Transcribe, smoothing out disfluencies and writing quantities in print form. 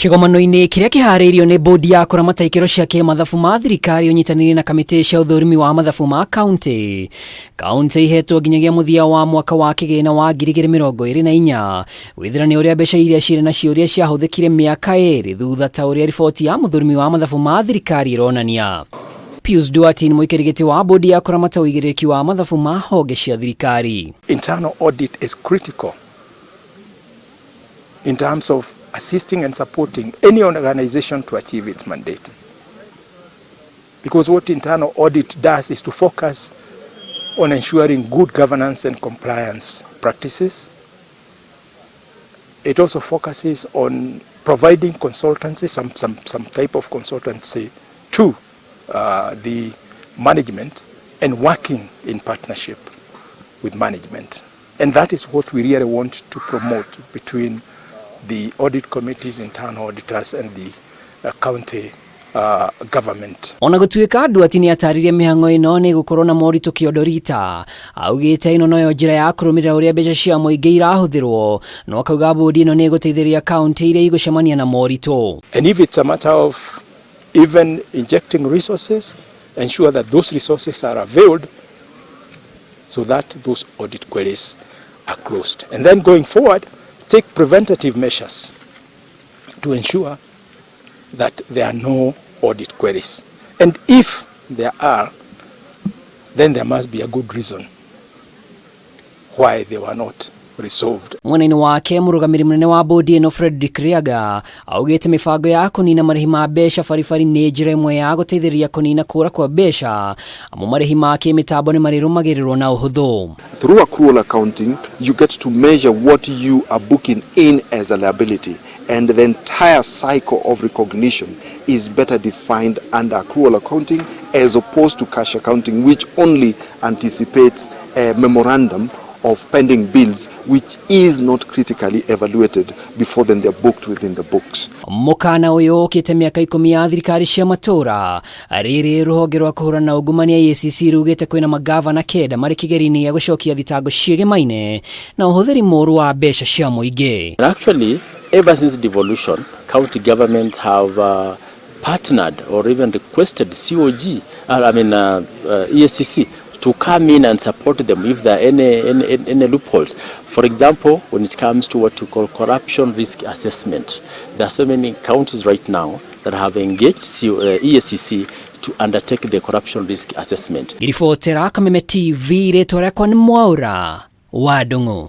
Kĩgomano-inĩ kĩrĩa kĩharĩirio nĩ bodi ya kũramata ikĩro cia kĩmathabu ma thirikari ũnyitanĩire na kamĩtĩ cia ũthũrimi wa mathabu ma kaunti. Kaunti ihetwo nginyagia mũthia wa mwaka wa kĩgĩna wa 2024 gwĩthĩrania ũrĩa mbeca iria cirĩ nacio ũrĩa ciahũthĩkire mĩaka ĩrĩ thutha ta ũrĩa riboti ya mũthũrimi wa mathabu ma thirikari ĩronania. Pius Duarte nĩ mũikarĩri gĩtĩ wa bodi ya kũramata ũigĩrĩrĩki wa mathabu ma honge cia thirikari. Internal audit is critical in terms of assisting and supporting any organization to achieve its mandate. Because what internal audit does is to focus on ensuring good governance and compliance practices. It also focuses on providing consultancy, some type of consultancy to the management and working in partnership with management. And that is what we really want to promote between the audit committees, internal auditors, and the county government. Ona gũtuĩka Nduati nĩ atarĩria mĩhang'o ĩno nĩ ĩgũkorwo na moritũ kĩondo rita, augĩte ĩno noyo njĩra ya kũrũmĩrĩra ũrĩa mbeca cia mũingĩ irahũthĩrwo, no akauga bodi ĩno nĩ ĩgũteithĩrĩria kaunti iria igũcemania na moritũ. And if it's a matter of even injecting resources, ensure that those resources are availed so that those audit queries are closed. And then going forward, take preventative measures to ensure that there are no audit queries. And if there are, then there must be a good reason why they were not resolved. Mwena-inĩ wake, mũrũgamĩrĩri mũnene wa bodi ĩno Frederick Riaga augĩte mĩbango ya kũnina marĩhi ma mbeca baribari nĩ njĩra ĩmwe ya gũteithĩrĩria kũnina kũra kwa mbeca, amu marĩhi ma kĩmĩtambo nĩ marĩrũmagĩrĩrwo na ũhũthũ. Through accrual accounting, you get to measure what you are booking in as a liability, and the entire cycle of recognition is better defined under accrual accounting as opposed to cash accounting, which only anticipates a memorandum of pending bills, which is not critically evaluated before then they're booked within the books. Mũkana ũyũ ũkĩte mĩaka 10 ya thirikari cia matũra rĩrĩ rũhonge rwa kũhũrana na ungumania EACC rugĩte kwĩna magavana 9 marĩ kĩgerio-inĩ gĩa gũcokia thitango ciĩgĩmaine na ũhũthĩri mũru wa mbeca cia mũingĩ. Actually, ever since devolution, county governments have partnered or even requested COG, I mean EACC, to come in and support them if there are any loopholes. For example, when it comes to what you call corruption risk assessment, there are so many counties right now that have engaged EACC to undertake the corruption risk assessment. Ngiribotera Kameme TV, rĩtwa rĩakwa nĩ Mwaũra wa Ndung'u.